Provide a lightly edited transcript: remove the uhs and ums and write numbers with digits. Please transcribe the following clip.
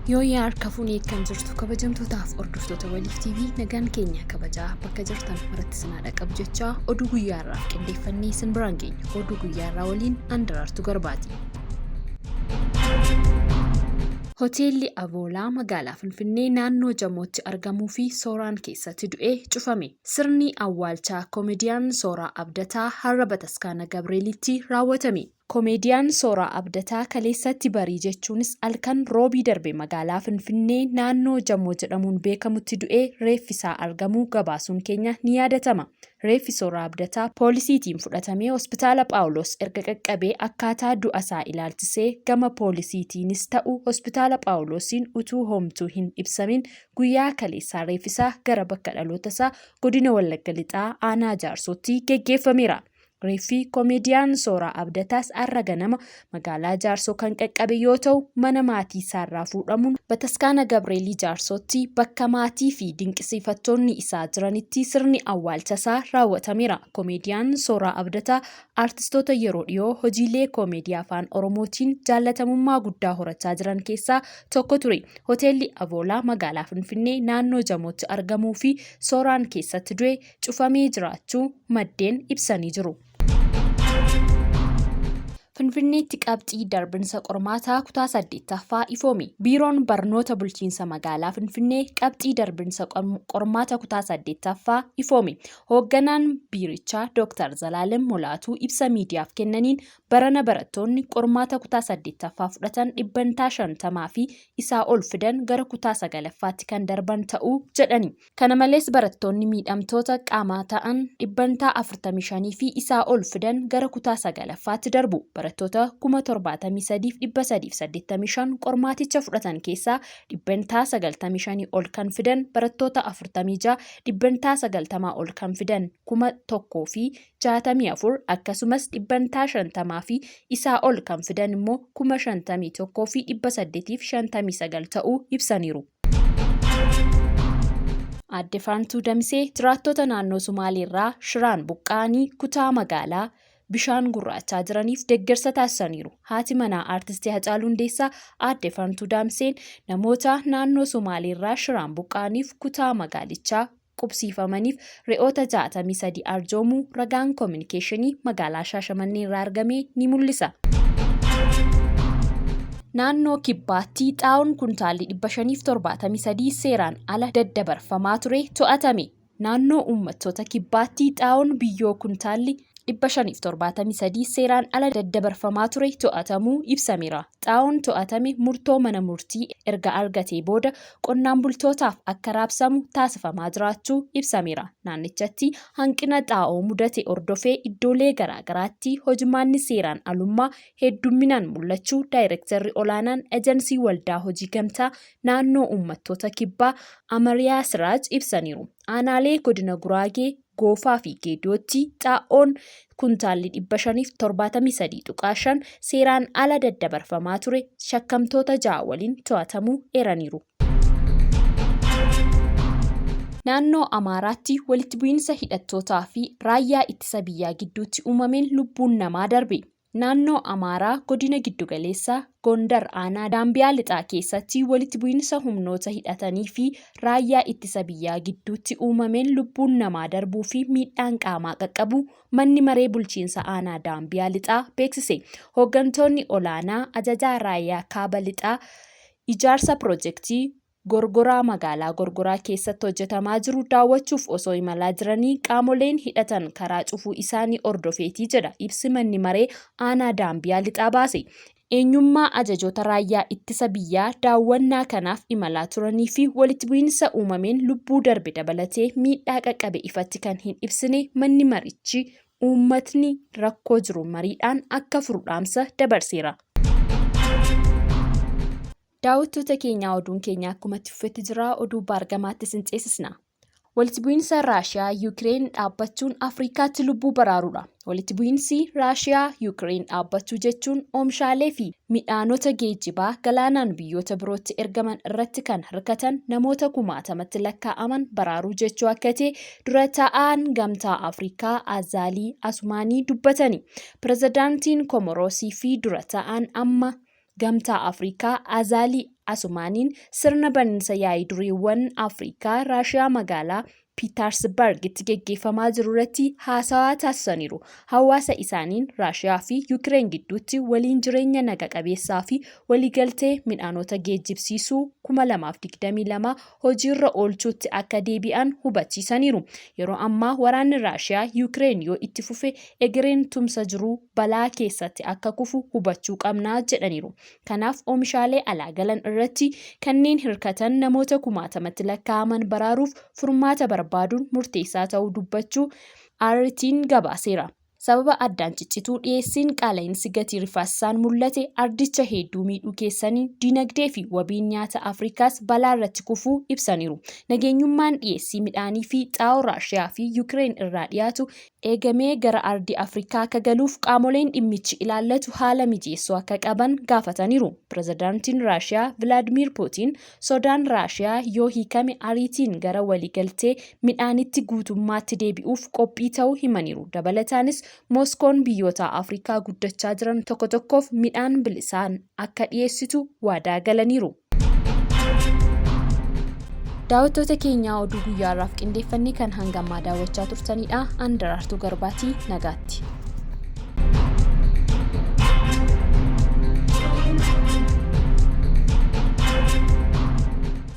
Yooyyaa harka fuunee kan jirtu kabajamtootaaf hordoftoota Waliif TV, nagaan keenya kabajaa bakka jirtan maratti sinaa dhaqabu jechaa, oduu guyyaa irraaf qindeeffannee isin biraan geenya. Oduu guyyaa irraa waliin Andaraartuu Garbaati. Hoteelli Avoolaa magaalaa Finfinnee naannoo Jamootti argamuu fi Sooraan keessatti du'e cufame. Sirni awwaalchaa Komediyaan Sooraa Abdataa har'a Bataskaana Gabreelitti raawwatame. Komeediyaan Sooraa Abdataa kaleessatti barii jechuunis alkan Roobii darbe magaalaa Finfinnee naannoo Jamoo jedhamuun beekamutti du'ee reeffi isaa argamuu gabaasuun keenya ni yaadatama. Reeffi Sooraa Abdataa poolisiitiin fudhatamee Hospitaala Phaawuloos erga qaqqabee akkaataa du'asaa ilaalchisee gama poolisiitiinis ta'u Hospitaala Phaawuloosiin utuu homtuu hin ibsamin guyyaa kaleessaa reeffisaa gara bakka dhalootasaa Godina Wallagga Lixaa Aanaa Jaarsootti geggeeffameera. Reeffi Komeediyaan Sooraa Abdataas har'a ganama magaalaa Jaarsoo kan qaqqabe yoo ta'u, mana maatii isaarraa fuudhamuun Bataskaana Gabreelii Jaarsootti bakka maatii fi dinqisiifattoonni isaa jiranitti sirni awwaalchasaa raawwatameera. Komeediyaan Sooraa Abdataa aartistoota yeroo dhiyoo hojiilee koomeedii Afaan Oromootiin jaallatamummaa guddaa horachaa jiran keessaa tokko ture. Hoteelli Avoolaa magaalaa Finfinnee naannoo Jamootti argamuu fi Sooraan keessatti du'e cufamee jiraachuu maddeen ibsanii jiru. Finfinneetti qabxii darbinsa qormaataa kutaa 8ffaa ifoome. Biiroon Barnoota Bulchiinsa Magaalaa Finfinnee qabxii darbinsa qormaata kutaa 8ffaa ifoome. Hoogganaan biirichaa Dooktar Zalaalem Mulaatuu ibsa miidiyaaf kennaniin barana barattoonni qormaata kutaa 8ffaa fudhatan dhibbantaa 50 fi isaa ol fidan gara kutaa 9ffaatti kan darban ta'uu jedhani. Kana malees barattoonni miidhamtoota qaamaa ta'an dhibbantaa 45 fi isaa ol fidan gara kutaa 9ffaatti darbu. Barattoota 73,385 qormaaticha fudhatan keessaa dhibbantaa 95 ol kan fidan barattoota 46, dhibbantaa 90 ol kan fidan 1,064, akkasumas dhibbantaa 50 fi isaa ol kan fidan immoo 51,859 ta'uu ibsaniiru. Aadde Faantuu Damisee jiraattota naannoo Sumaaleerraa Shiraan buqqa'anii kutaa magaalaa Bishaan Gurraachaa jiraniif deeggarsa taasisaniiru. Haati manaa Aartisti Hacaaluu Hundeessaa Aadde Faantuu Daamiseen namoota naannoo Sumaaleerraa Shiraan buqqa'aniif kutaa magaalichaa qubsiifamaniif re'oota 63 arjoomuu ragaan Kominikeeshinii magaalaa Shaashamanneerraa argame ni mul'isa. Naannoo Kibbaatti xaa'oon kuntaalli 573 seeraan ala daddabarfamaa ture to'atame. Naannoo Uummattoota Kibbaatti xaa'oon biyyoo kuntaalli 573 seeraan ala daddabarfamaa ture to'atamuu ibsameera. Xaa'oon to'atame murtoo mana murtii erga argatee booda qonnaan bultootaaf akka raabsamu taasifamaa jiraachuu ibsameera. Naannichatti hanqina xaa'oo mudate hordofee iddoolee garaagaraatti hojmaanni seeraan alummaa heddumminaan mul'achuu Daayrektarri Olaanaan Ejansii Waldaa Hojii Gamtaa Naannoo Uummattoota Kibbaa Amariyaa Siraaj ibsaniiru. Aanaalee Godina Guraagee, Goofaa fi Geediyootti xaa'oon kuntaalli 573.5 seeraan ala daddabarfamaa ture shakkamtoota 6 waliin to'atamuu eeraniiru. Naannoo Amaaraatti walitti bu'iinsa hidhattootaa fi raayyaa ittisa biyyaa gidduutti uumameen lubbuun namaa darbe. Naannoo Amaaraa godina giddugaleessa Gondar aanaa Daambiyaa Lixaa keessatti walitti bu'iinsa humnoota hidhatanii fi raayyaa ittisa biyyaa gidduutti uumameen lubbuun namaa darbuu fi miidhaan qaamaa qaqqabuu manni maree bulchiinsa aanaa Daambiyaa Lixaa beeksise. Hooggantoonni olaanaa ajajaa raayyaa kaaba lixaa ijaarsa pirojektii Gorgoraa magaalaa Gorgoraa keessatti hojjetamaa jiru daawwachuuf osoo imalaa jiranii qaamoleen hidhatan karaa cufuu isaanii hordofeeti jedha ibsi manni maree aanaa Daambiyaa Lixaa baase. Eenyummaa ajajoota raayyaa ittisa biyyaa daawwannaa kanaaf imalaa turanii fi walitti bu'iinsa uumameen lubbuu darbe dabalatee miidhaa qaqqabe ifatti kan hin ibsine manni marichi uummatni rakkoo jiru mariidhaan akka furu dhaamsa dabarseera. Daawwattoota keenyaa, oduun keenya akkuma itti fufetti jira. Oduu baargamaatti isin ceesisna. Walitti bu'iinsa Raashiyaa Yuukireen dhaabbachuun Afrikaatti lubbuu baraaruudha. Walitti bu'iinsi Raashiyaa Yuukireen dhaabbachuu jechuun oomishaalee fi midhaanota geejjibaa galaanaan biyyoota birootti ergaman irratti kan hirkatan namoota kumaatamatti lakkaa'aman baraaruu jechuu akka ta'e dura taa'aan Gamtaa Afrikaa Azaalii Asumaanii dubbatani. Pirezidaantiin Komoroosii fi dura taa'aan amma Gamtaa Afrikaa Azaalii Asumaaniin sirna baninsa yaa'ii dureewwan Afrikaa Raashiyaa magaalaa Piitaarsbargitti geggeeffamaa jiru irratti haasawaa taasisaniiru. Hawaasa isaaniin Raashiyaa fi Yukireen gidduutti waliin jireenya naga qabeessaa fi waliigaltee midhaanota geejjibsiisuu 2022 hojiirra oolchuutti akka deebi'an hubachiisaniiru. Yeroo ammaa waraanni Raashiyaa Yukireen yoo itti fufe egereen tumsa jiruu balaa keessatti akka kufu hubachuu qabna jedhaniiru. Kanaaf oomishaalee alaa galan irratti kanneen hirkatan namoota kumaatamatti lakkaa'aman baraaruuf furmaata barbaaduun murteessaa ta'uu dubbachuu RT'n gabaaseera. Sababa addaan ciccituu dhiyeessiin qaala'insi gatii rifaasisaan mul'ate ardicha hedduu miidhuu keessanii dinagdee fi wabiin nyaata Afrikaas balaa irratti kufuu ibsaniiru. Nageenyummaan dhiyeessii midhaanii fi xaa'oo Raashiyaa fi Yukireen irraa dhiyaatu eegamee gara ardii Afrikaa akka galuuf qaamoleen dhimmichi ilaallatu haala mijeessuu akka qaban gaafataniiru. Pirezidaantiin Raashiyaa Vilaadimiir Puutiin sodaan Raashiyaa yoo hiikame ariitiin gara waliigaltee midhaanitti guutummaatti deebi'uuf qophii ta'uu himaniiru. Dabalataanis Mooskoon biyyoota Afrikaa guddachaa jiran tokko tokkoof midhaan bilisaan akka dhiyeessitu waadaa galaniiru. Daawwattoota keenyaa oduu guyyaa har'aaf qindeeffannee kan hanga ammaa daawwachaa turtanidha. An Daraartuu Garbaatii nagaatti.